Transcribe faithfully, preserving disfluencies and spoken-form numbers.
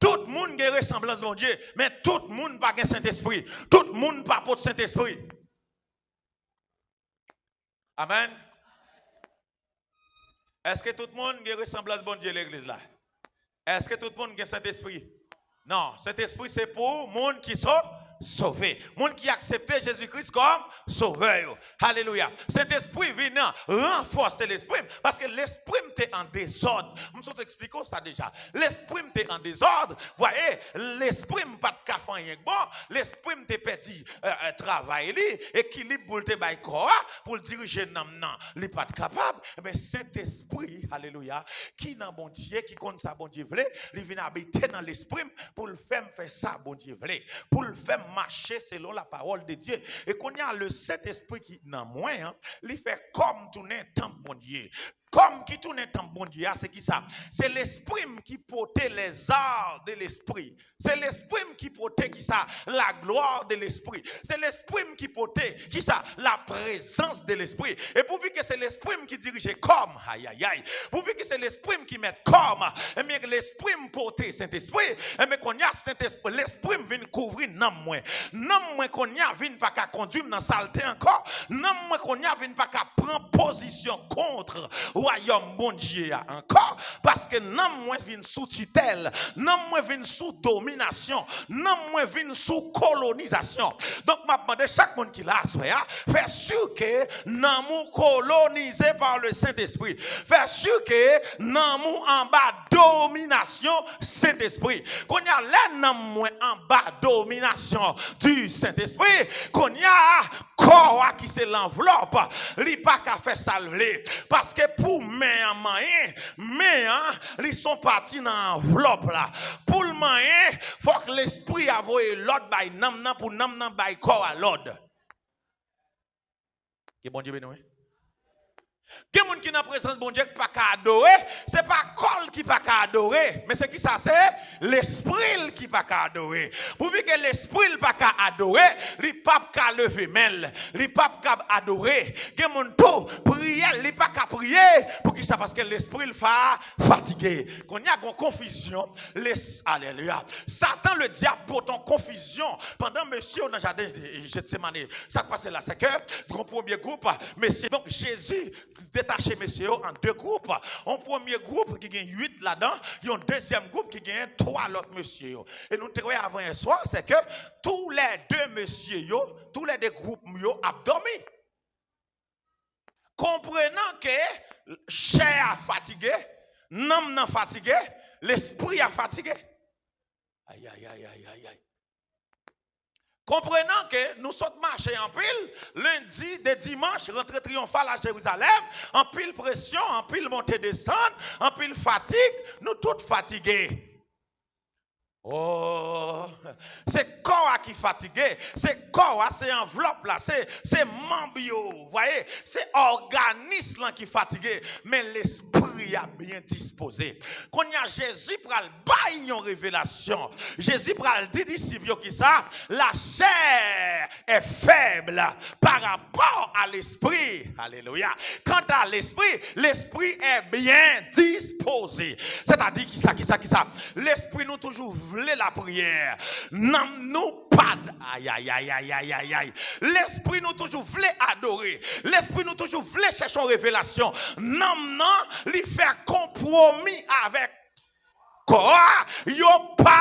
Tout moun gen resanblans Bondye, men tout moun pa gen Sentespri. Tout moun pa pot Sentespri. Amèn. Èske tout moun gen resanblans Bondye legliz la? Èske tout moun gen Sentespri? Non, Sentespri se pou moun ki so-, sove. Moun ki aksepte Jezi Kris kòm sovè yo. Alelouya. Sentespri vin ranfòse lespri m, paske lespri m te an dezòd. M sot eksplike w sa deja. Lespri m te an dezòd. Vwaye, lespri m pa t ka fè anyen k bon. Lespri m te pèdi, e, e, travay li, ekilib pou l te bay kò a, pou l dirije nanm nan. Li pa t kapab. Men Sentespri, alelouya, ki nan Bondye, ki konn sa Bondye vle, li vin abite nan lespri m pou l fè m fè sa Bondye vle, pou l fè m mache selon la parole de Dieu. E kounye a, le Sentespri ki nan mwen an, li fè kò m tounen tanp Bondye. Kò m ki tounen tanp Bondye a, se ki sa? Se lespri m ki pote les arts de l'esprit. Se lespri m ki pote ki sa? La gloire de l'esprit. Se lespri m ki pote ki sa? La présence de l'esprit. E pouvi ke se lespri m ki dirije kò m, ayayay. Pouvi ke se lespri m ki mèt kò m, ebyen, lespri m pote Sentespri. Ebyen, kounye a, Sentespri, lespri m vin kouvri nanm mwen. Nanm mwen kounye a vin pa ka kondui m nan salte ankò. Nanm mwen kounye a vin pa ka pran pozisyon kont wayòm Bondye a ankò, paske nanm mwen vin sou titèl, nanm mwen vin sou dominasyon, nanm mwen vin sou kolonizasyon. Donk, m ap mande chak moun ki la aswè a, fè si ke nanm ou kolonize pa le Sentespri. Fè si ke nanm ou anba dominasyon Sentespri. Kounye a, lè nanm mwen anba dominasyon di Sentespri, kounye a, kò a ki se lanvlòp, li pa ka fè sa l vle. Paske pou men an manyen, men an, li se yon pati nan anvlòp la. Pou l manyen, fòk lespri a voye lòd bay nanm nan, pou nanm nan bay kò a lòd. Ke Bondye beni w, wi. Gen moun ki nan prezans Bondye ki pa ka adore, se pa kò l ki pa ka adore, men se ki sa? Se lespri l ki pa ka adore. Pouvi ke lespri l pa ka adore, li p ap ka leve men l, li p ap ka adore. Gen moun tou, priyè l, li pa ka priye. Poukisa? Paske lespri l fa-, fatige. Kounye a, gon konfizyon. Les-, alelouya. Satan, le dyab, pote yon konfizyon pandan mesye yo nan jaden Jetsemane. Sa k pase la, se ke gon premye gwoup mesye, donk, Jezi detache mesye yo an de gwoup. Yon premye gwoup ki gen uit ladan, yon dezyèm gwoup ki gen twa lòt mesye yo. E nou te wè avan yè swa, se ke toulède mesye yo, toulède gwoup yo ap dòmi. Konprenan ke chè a fatige, nanm nan fatige, lespri a fatige. Ay, ay, ay, ay, ay, ay. Konprenan ke nou sot mache anpil, lendi, de dimanch, rantre triyonfal a Jerizalèm, anpil presyon, anpil monte desann, anpil fatig, nou tout fatige. Oh, se kò a ki fatige, se kò a, se anvlòp la, se, se manm yo, vwaye, se òganis lan ki fatige, men lespri a byen dispoze. Kounye a, Jezi pral bay yon revelasyon. Jezi pral di disip yo ki sa? La chair est faible par rapport à l'esprit. Alelouya. Kanta lespri, lespri est bien disposé. Sètadi ki sa, ki sa, ki sa? Lespri nou toujou vle lapriyè. Nanm nou pa d-, ay, ay, ay, ay, ay, ay, ay. Lespri nou toujou vle adore. Lespri nou toujou vle chèche yon revelasyon. Nanm nan, li fè konpwomi avèk kò a, yo pa